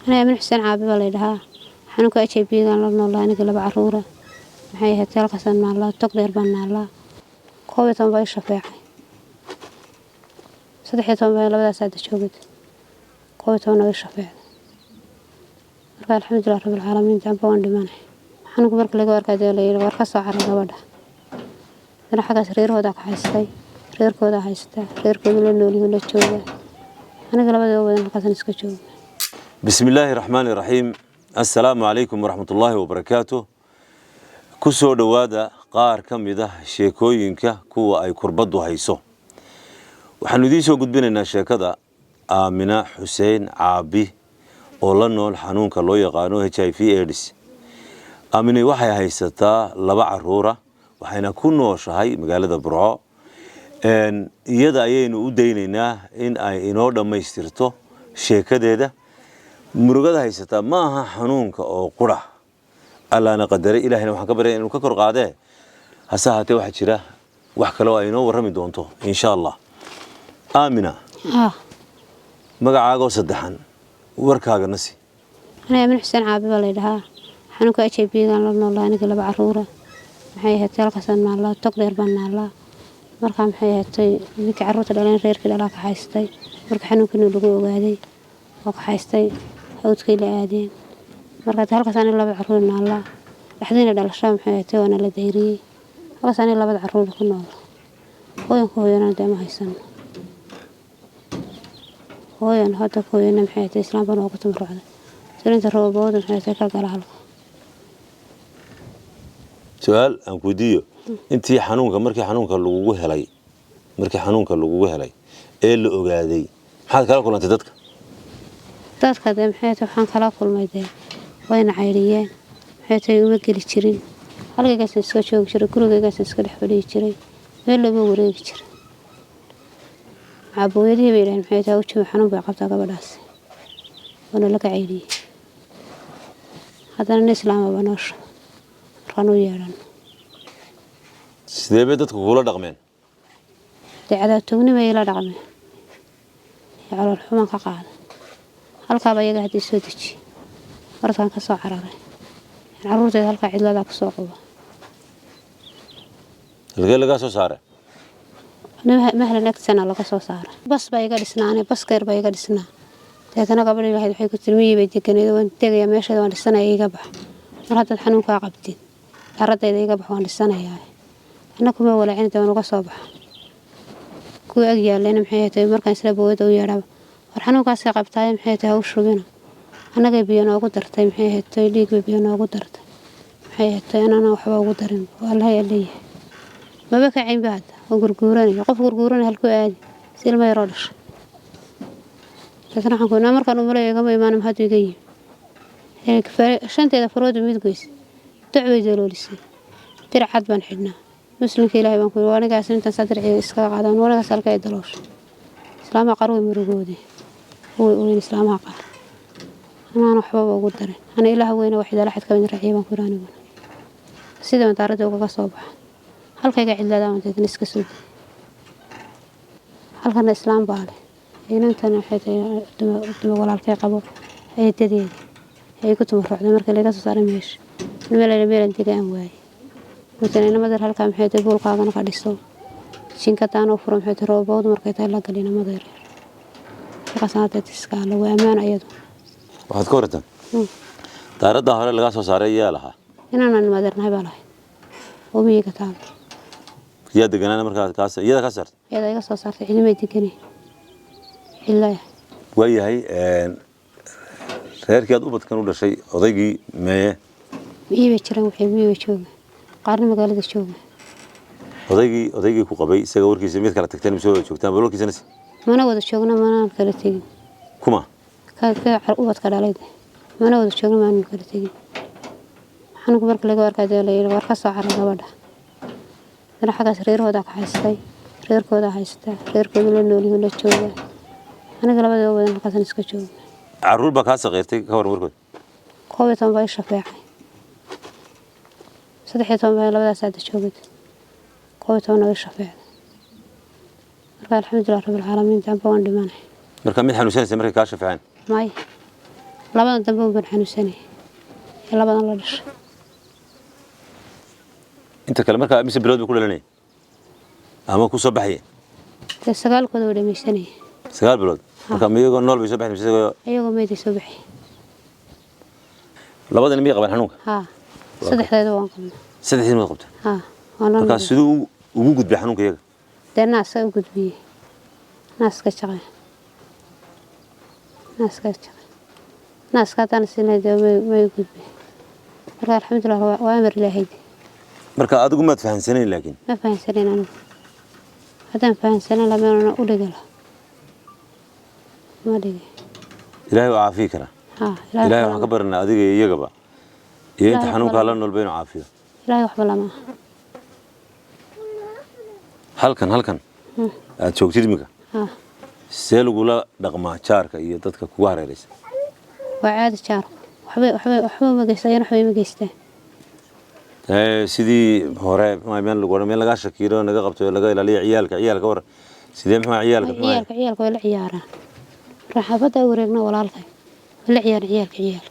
Aniga Amin Xuseen Caabi baa laydhahaa. Xanuunka HIV-gaan la noolaa, aniga laba caruura. Maxay ahayd, halkaasaan naallaa, tog dheer baan naallaa. 11 baa i shafeecay, 13 baa labadaas hadda joogad, 11-na way shafeecday. Marka alxamdulilah rabbilcaalamiin, damba waan dhimanay. Xanuunka marka laga arkaa dee la yidhi war ka soo carar gabadha. Dana xaggaas reerahoodaa ka haystay, reerkoodaa haystaa, reerkooda la noolyihiin, la joogaa. Aniga labadaba wadan halkaasaan iska joogna. بسم الله الرحمن الرحيم، السلام عليكم ورحمة الله وبركاته. Kusoo dhowaada qaar ka mid ah sheekooyinka kuwa ay kurbaddu hayso. Waxaanu idiin soo gudbinaynaa sheekada Aamina Xuseen Caabi oo la nool xanuunka loo yaqaano HIV AIDS. Aamine waxay haysataa laba caruura, waxayna ku nooshahay magaalada Burco. Iyada ayaynu u daynaynaa in ay inoo dhammaystirto sheekadeeda. Murugada haysataa ma aha xanuunka oo qura, Allaana qadaray, Ilahayna waxaan ka baryaya inuu ka kor qaadee. Hase ahaatee waxaa jira wax kale oo ay inoo warrami doonto insha Allah. Aamina, magacaagoo saddexan, warkaaga nasi. Aniga Amin Xuseen Caabi baa laydhahaa. Xanuunka HIV-gaan la noolaa, aniga laba caruura. Maxay ahayd, halkaasaan naallaa, tog dheer baan naallaa. Markaa maxay ahayd, ninkii caruurta dhaleen reerkii dhalaa ka haystay. Marka xanuunkiina lagu ogaaday oo ka haystay, hawdkay la aadeen. Marka halkaas aniga labada caruur naallaa, dhexdiina dhalashaa maxay ahayd, waana la dayriyey. Halkaas aniga labada caruur ku nool, hooyan ku hooyana dee ma haysano. Hooyan hadda ku hooyana maxay ahayd, islaam baa noogu tumrucday sirinta roobooda maxay ahayd ka gala halka. Su-aal aan ku weydiiyo: intii xanuunka, markii xanuunka lagugu helay, markii xanuunka lagugu helay ee la ogaaday, maxaad kala kulantay dadka? Dadka dee maxay tahay, waxaan kala kulmay dee wayna caydhiyeen. Maxay tahay, uma geli jirin, halkaygaasaan iska joogi jiray, gurigaygaasaan iska dhex fadhiyi jiray, meel looma wareegi jirin. Caabooyadihii bay yidhaaheen maxay tahay, ujiba xanuun bay qabtaa gabadhaasi, waana laga caydhiyey. Haddana nin islaamaba noosha markaan u yeedhano. Sidee bay dadku kula dhaqmeen? Dee cadaabtoognimay ila dhaqmeen iyo calool xumaan ka qaaday. Halkaaba iyaga haddii soo dejiye markaan ka soo cararay, caruurtayda halkaa cidladaa kusoo quba. Halkee lagaa soo saaray? Mahlan agtisana laga soo saaray. Bas baa iga dhisnaane, baska yar baa iga dhisnaa. Deetana gabadhii lahayd waxay ku tiri miyii bay deganeed, waan tegayaa meesheeda, waan dhisanaya, iga bax mar haddaad xanuunkaa qabtid, daaradayda iga bax, waan dhisanayaa. Anna kuma walaacin, waan uga soo baxa. Kuwa ag yaallayna maxay tahay, markaan isla bowada u yeedhaba, war xanuunkaasay qabtaaye, maxay tahay, ha u shubina. Annagay biyo noogu dartay, maxay tahay, dhiig bay biyo noogu dartay. Maxay tahay, anana waxba ugu darin, wallahi leeyahay maba kacaynba. Hadda oo gurguuranaya, qof gurguuranaya halkuu aadi si ilmo yaroo dhashay. Deetana waxaan ku naa markaan umaleeyo igama imaan, haddu iga yimi shanteeda farooda mid goysay, doc bay daloolisay. Dirac cad baan xidhnaa, muslimka Ilaahay baan ku yidhi anigaas intaan saa dirciga iskaga qaadaan, anigaas halka ay dalooshay. Islaamaha qaar way murugoodeen, way ooyeen islaamaha qaar. Anaan waxbaba ugu darin, ana Ilaah weyne wax idala xad ka mid raaciya baan ku yidhi. Aniguna sidii baan daaradda ugaga soo baxa, halkayga cidladaa baan deetana iska soo degay. Halkana islaam baa leh, inantana waxay tahay duma walaalkay qabo, eedadeeda ay ku tumaruucday markii laga soo saaray meesha. Meel meelan dega aan waayey mutana inamadar halkaa maxay tahay, buulkaagana ka dhiso, jinkadaan u furo, maxay tahay, roobowdu markay tahay la gali inamada yaryar. Halkaasna hadda iska alla waa ammaan ayadu. Waxaad ka warrantaa daaradda hore lagaa soo saaray, yaa lahaa? Inaanan madeernahay baa lahayd oo miyiga taal. Yaa deganaana markaa kaas iyada kaa saartay? Iyada iga soo saartay, cidimay deganeen, cidlaya. Waayahay, reerkii aad ubadkan u dhashay, odaygii meeye? Miyii bay jiraan, waxay miyii bay joogaan, qaarna magaalada joogaan. Odaygii ku qabay isaga warkiisa, mid kala tagteen mise wada joogtaan? Bal warkiisana si. Mana wada joogno, manaan kala tegin. Kuma? Ka ubadka dhalay mana wada joogno, maanan kala tegin. Xanuunka marka laga arkaa dee la yidhi war ka soo carar gabadha. Dana xaggaas reerahoodaa ka haystay, reerkoodaa haystaa, reerkooda la noolyihiin, la joogaa. Aniga labadaba wadan halkaasaan iska joogna. Caruur baa kaa saqiirtay, ka waran warkood? 11 baa i shafeecay, 13 baa labadaas hadda joogad, 11-na way shafeecday. Marka alxamdulilah rabbilcaalamiin, damba waan dhimanay. Marka mid xanuunsanaysa markay kaa shafeeceen? Maya. Labadan dambe un baan xanuunsanayay ee labadan la dhashay. Inta kale markaa mise bilood bay ku dhalanaya ama ku soo baxaya? Dee sagaalkooda way dhamaysanayay. 9 bilood marka, ma iyagoo nool bay soo baxeen mise Iyagoo meeday soo baxay. Labadani miyay qabaan xanuunka? Haa, saddexdeeda waan qabnaa. Saddexdii maad qabta? Haa, waan la Markaa noolay. siduu ugu gudbay xanuunka iyaga? Dee naaska u gudbiyey, naaska jaqay, naaska jaqay. Naaska haddaan siinay dee may u gudbay. Marka alxamdulilah, waa amar Ilaahay. Marka adigu maad fahansanayn laakiin? Ma fahansanayn anigu. Haddaan fahansanan lahaa meelana u dhigi lahaa, ma dhigi. Ilaahay waa caafiyi karaa. Haa. Ilaahay waxaan ka baranaa adiga iyo iyagaba iyo inta Ilaahay xanuunkaa la waxba noolba inuu caafiyo. Ilaahay waxba lama aha. Halkan aad joogtid iminka, Haa. see lagula dhaqmaa jaarka iyo dadka kugu hareeraysa? Waa caadi jaarku, waxba ma geysta, ayana waxba ima geystaan. Sidii hore muxuu meel lagu odhan, meel lagaa shakiiro naga qabto, laga ilaaliyo ciyaalka war sidee, muxuu ciyaalka muxuu Ciyaalka way la ciyaaraan. Markaan xaafadda u wareegno, walaalkay way la ciyaaraan ciyaalka.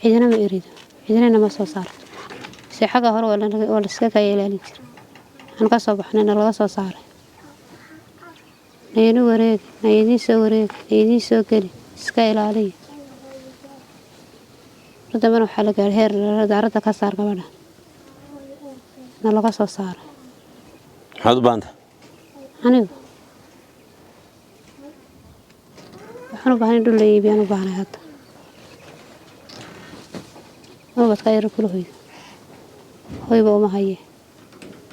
Cidina ma erido, cidina ma soo saarto. Se xagga hore waa la iska kaya ilaalin jira. Waxaan ka soo baxnayna laga soo saaray, nayanu wareegi, nayadiin soo wareegi, nayadiin soo geli, iska ilaaliya. Mar dambena waxaa la gaaray heer daaradda ka saar gabadha, na laga soo saaray. Maxaad u baahanta? Anigu waxaan u baahnay dhul la iibiyaan u baahnay hadda. Ubadka yar kula hoydo, hoyba uma haye.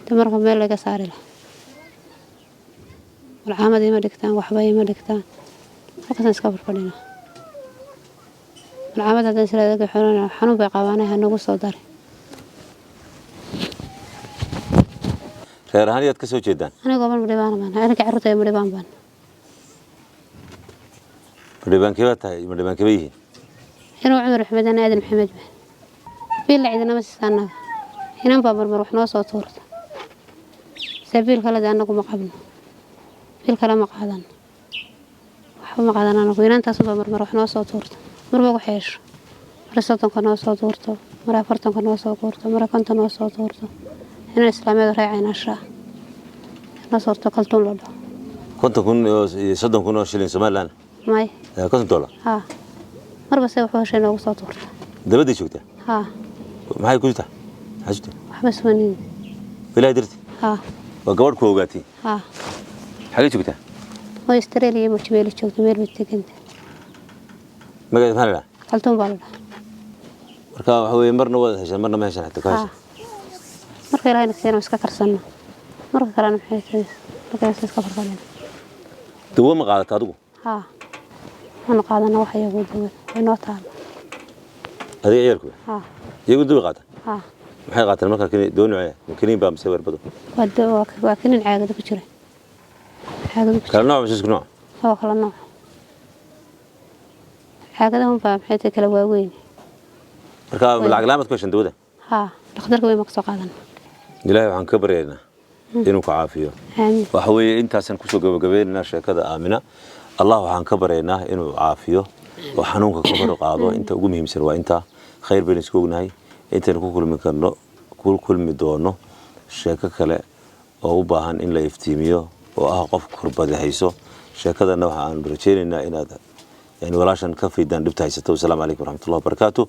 De marka meel laga saari lahaa, malcaamad ima dhigtaan, waxba ima dhigtaan, halkaasaan iska farfadhina. Malcaamad haddaan isla xanuun bay qabaanay, ha nagu soo dari. Reer ahaan yaad ka soo jeedaan? Anigoo ban Madhibaan baan, aniga carruurta ee Madhibaan baan. Madhibaankee baad tahay? Madhibaankee bay yihiin? Inuu Cumar Maxamed, ana Aadan Maxamed baan. Biil cidinama siisa annaga. Inan baa marmar wax noo soo tuurta. Se biil kale de annagu ma qabno, biil kale ma qaadan, waxba ma qaadan anagu. Inantaas baa marmar wax noo soo tuurta, marba wax yeesho, mar 30-ka noo soo tuurto, mar 40-ka noo soo tuurto, mar 50 noo soo tuurto. Inan islaameed reecaynashaa noo soorto, Kaltuun la dhaho. 50,000 iyo 30,000 oo shilin Somaliland? May. $50? Haa, marba se waxu heshay noogu soo tuurta. Dabadday joogtaa? Haa. Maxay ku jirtaa? Maxay jirtaa? Waxba ismanin. Ilaahay darti? Haa. Waa gabadh ku ogaatay? Haa. Xagee joogtaa? Oo Australia Mojmeeli joogto, meel bay deganta. Magaceeda maxaa la idhaha? Kaltuun baa la dhahaa. Marka waxa weeye marna waad heshaan, marna ma heshaan, xataa ka Haa. heshaan. Marka Ilaahayna siiyana iska karsanno, marka kalena maxay tahay, markaas iska farfadhina. Dawo ma qaadata adigu? Haa, waanu qaadana wax iyagu dawada way noo taala. Adiga ciyaalku? Haa. Iyagu dawo qaata? Haa. Maxay qaateen marka? Kini dawo noocee? Ma kiniin baa mise werbado? Waa kinin caagada ku jira, caagada ku jira. Kala nooc mise isku nooc? Waa kala nooc. Caagadahan baa maxay tahay kala waaweyn. Marka lacag la'aan baad ku heshaan dawada? Haa, dhakhtarka weyn baan kasoo qaadana. Ilaahay waxaan ka baryaynaa inuu ku caafiyo. Aamiin. Waxa weeye intaasaan kusoo gabagabaynaynaa sheekada Aamina. Allah waxaan ka baryaynaa inuu caafiyo oo xanuunka ka kor qaado. Inta ugu muhiimsan waa intaa. Khayr baynu isku ognahay. Intaynu ku kulmi karno, ku kulmi doono sheeko kale oo u baahan in la iftiimiyo, oo ah qof kurbadi hayso. Sheekadana waxa aan rajaynaynaa inaad yani walaashan ka faydaan dhibta haysato. Wasalaamu calaykum waraxmatullahi wabarakaatu.